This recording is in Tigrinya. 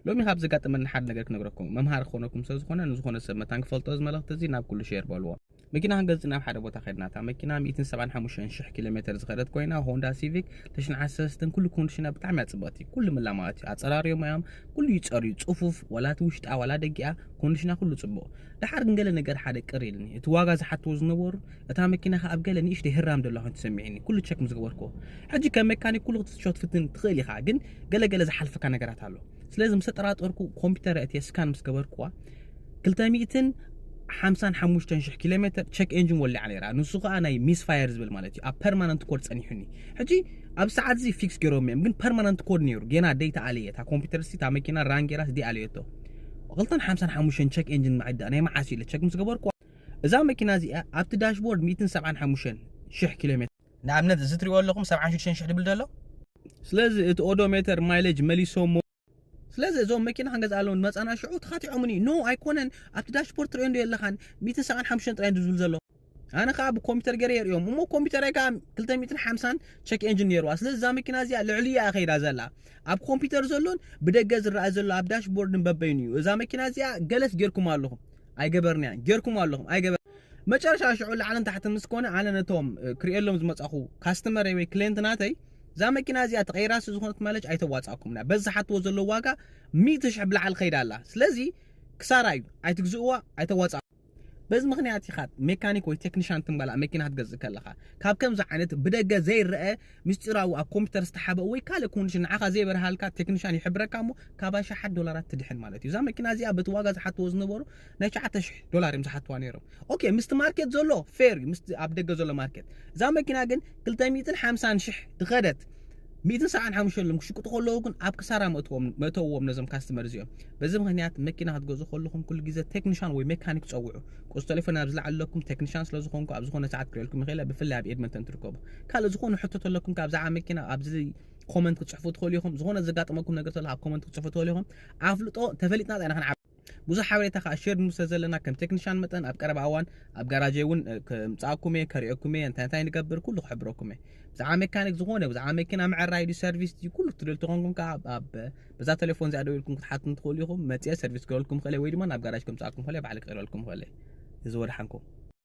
ሎሚ ካብ ዘጋጠመኒ ሓደ ነገር ክነግረኩም፣ መምሃሪ ክኾነኩም ስለ ዝኾነ፣ ንዝኾነ ሰብ መታን ክፈልጦ እዚ መልእኽቲ እዚ ናብ ኩሉ ሼር በልዎ። መኪና ክንገዝእ ናብ ሓደ ቦታ ከድና። እታ መኪና ሚእትን ሰብዓን ሓሙሽተን ሽሕ ኪሎ ሜትር ዝኸደት ኮይና፣ ሆንዳ ሲቪክ ተሽዓተ ሰለስተን፣ ኩሉ ኮንዲሽና ብጣዕሚ እያ ጽብቕቲ። ኩሉ ምላማት እዩ። ኣጸራርዮም እዮም፣ ኩሉ ይጸርዩ፣ ጽፉፍ፣ ዋላ እቲ ውሽጣ ዋላ ደጊኣ ኮንዲሽና ኩሉ ጽቡቕ። ደሓር ግን ገለ ነገር ሓደ ቅር ኢልኒ። እቲ ዋጋ ዝሓትዎ ዝነበሩ፣ እታ መኪና ከኣ ኣብ ገለ ንእሽተይ ህራም ደላ ኮይኑ ተሰሚዕኒ። ኩሉ ቸክ ምስ ገበርኩዎ። ሕጂ ከም መካኒክ ኩሉ ክትፍትሾ ትፍትን ትኽእል ኢኻ፣ ግን ገለ ገለ ዝሓልፈካ ነገራት ኣሎ። ስለዚ ምስ ተጠራጠርኩ ኮምፒተር ኣእትየ ስካን ምስ ገበርኩዋ፣ ክልተ ሚእትን ሓምሳን ሓሙሽተን ሽሕ ኪሎ ሜትር ቸክ ኤንጂን ወሊዓ ነይራ። ንሱ ከኣ ናይ ሚስፋየር ዝብል ማለት እዩ። ኣብ ፐርማነንት ኮድ ጸኒሑኒ። ሕጂ ኣብ ሰዓት እዚ ፊክስ ገይሮም እዮም፣ ግን ፐርማነንት ኮድ ነይሩ። ጌና ደይ ተኣለየ። እታ ኮምፒተር ሲ እታ መኪና ራን ጌራስ ደይ ኣለየቶ። ክልተን ሓምሳን ሓሙሽተን ቸክ ኤንጂን መዓዳ ናይ መዓስ ኢለ ቸክ ምስ ገበርኩዋ፣ እዛ መኪና እዚኣ ኣብቲ ዳሽቦርድ ሚእትን ሰብዓን ሓሙሽተን ሽሕ ኪሎ ሜትር። ንኣብነት እዚ ትሪእዎ ኣለኹም ሰብዓን ሽዱሽተን ሽሕ ድብል ዘሎ። ስለዚ እቲ ኦዶሜተር ማይሌጅ መሊሶሞ። ስለዚ እዞም መኪና ክንገዝኣ ኣለዎም መጻና ሽዑ ተኻቲዖምኒ። ኖ ኣይኮነን፣ ኣብቲ ዳሽቦርድ ትሪኦ እንዶ የለኻን፣ ሚእትን ሰብዓን ሓሙሽተን ጥራይ እንዶ ዝብል ዘሎ። ኣነ ከኣ ብኮምፒተር ገይረ የርእዮም። እሞ ኮምፒተረይ ከኣ ክልተ ሚእትን ሓምሳን ቸክ ኤንጂን ነይርዋ። ስለዚ እዛ መኪና እዚኣ ልዕሊ እያ ከይዳ ዘላ። ኣብ ኮምፒተር ዘሎን ብደገ ዝረኣ ዘሎ ኣብ ዳሽቦርድን በበይኑ እዩ። እዛ መኪና እዚኣ ገለስ ጌርኩም ኣለኹም። ኣይገበርንያን። ጌርኩም ኣለኹም። ኣይገበር-፣ መጨረሻ ሽዑ ላዕልን ታሕትን ምስ ኮነ ኣነ ነቶም፣ እ፣ ክርእየሎም ዝመጻኹ ካስተመር ወይ ክሊየንት ናተይ እዛ መኪና እዚኣ ተቐይራ ስለ ዝኾነት ማለት ኣይተዋጻእኩምና። በዚ ዝሓትዎ ዘለዉ ዋጋ ሚእቲ ሽሕ ብላዕሊ ከይዳ ኣላ። ስለዚ ክሳራ እዩ። ኣይትግዝእዋ፣ ኣይተዋጻእኩም። በዚ ምኽንያት ኢኻ ሜካኒክ ወይ ቴክኒሻን ትምባላ መኪና ክትገዝእ ከለኻ ካብ ከምዚ ዓይነት ብደገ ዘይረአ ምስጢራዊ ኣብ ኮምፒተር ዝተሓበ ወይ ካልእ ኮንዲሽን ንዓኻ ዘይበርሃልካ ቴክኒሻን ይሕብረካ እሞ ካብ ኣሽሓት ዶላራት ትድሕን ማለት እዩ። እዛ መኪና እዚኣ በቲ ዋጋ ዝሓትዎ ዝነበሩ ናይ ትሽዓተ ሽሕ ዶላር እዮም ዝሓትዋ ነይሮም። ኦኬ፣ ምስቲ ማርኬት ዘሎ ፌር እዩ፣ ምስቲ ኣብ ደገ ዘሎ ማርኬት። እዛ መኪና ግን ክልተ ሚእትን ሓምሳን ሽሕ ዝኸደት ሚእትን ሰብዓን ሓሙሽተን ኢሎም ክሽቅጡ ከለዉ ግን ኣብ ክሳራ መእትዎም-፣ መእተውዎም ነዞም ካስተመር እዚኦም። በዚ ምኽንያት መኪና ክትገዝኡ ከለኹም ኩሉ ግዜ ቴክኒሻን ወይ ሜካኒክ ጸውዑ። ቁጽሪ ቴሌፎን ኣብ ዝለዓል ኣለኩም፣ ቴክኒሻን ስለ ዝኾንኩ ኣብ ዝኾነ ሰዓት ክርእየልኩም ይኽእል እየ፣ ብፍላይ ኣብ ኤድመንተን ትርከቡ። ካልእ ዝኾነ ሕቶ ተለኩም ከኣ ብዛዕባ መኪና ኣብዚ ኮመንት ክትጽሕፉ ትኽእሉ ኢኹም። ዝኾነ ዘጋጠመኩም ነገር ተሎ ኣብ ኮመንት ክትጽሕፉ ትኽእሉ ኢኹም። ኣፍልጦ ተፈሊጥና ጥራይ ኢና ክንዓቢ። ብዙሕ ሓበሬታ ከኣ ሼር ንብል ስለ ዘለና ከም ቴክኒሻን መጠን ኣብ ቀረባ እዋን ኣብ ጋራጀይ እውን፣ እ፣ ከምጽኣኩም እየ፣ ከርእየኩም እየ፣ እንታይ እንታይ ንገብር ኩሉ ክሕብረኩም እየ። ብዛዕባ ሜካኒክ ዝኾነ፣ ብዛዕባ መኪና ምዕራይ ድዩ ሰርቪስ ድዩ ኩሉ ትደልዩ ተኾንኩም ከኣ ኣብ፣ ኣብ፣ በዛ ቴሌፎን እዚኣ ደዊልኩም ክትሓቱን ትኽእሉ ኢኹም። መጽየ ሰርቪስ ክገብረልኩም ይኽእል እየ ወይ ድማ ናብ ጋራጅ ከምጽኣኩም ይኽእል እየ፣ ባዕለይ ክቕይረልኩም ይኽእል እየ። እዚ ወድሓንኩም።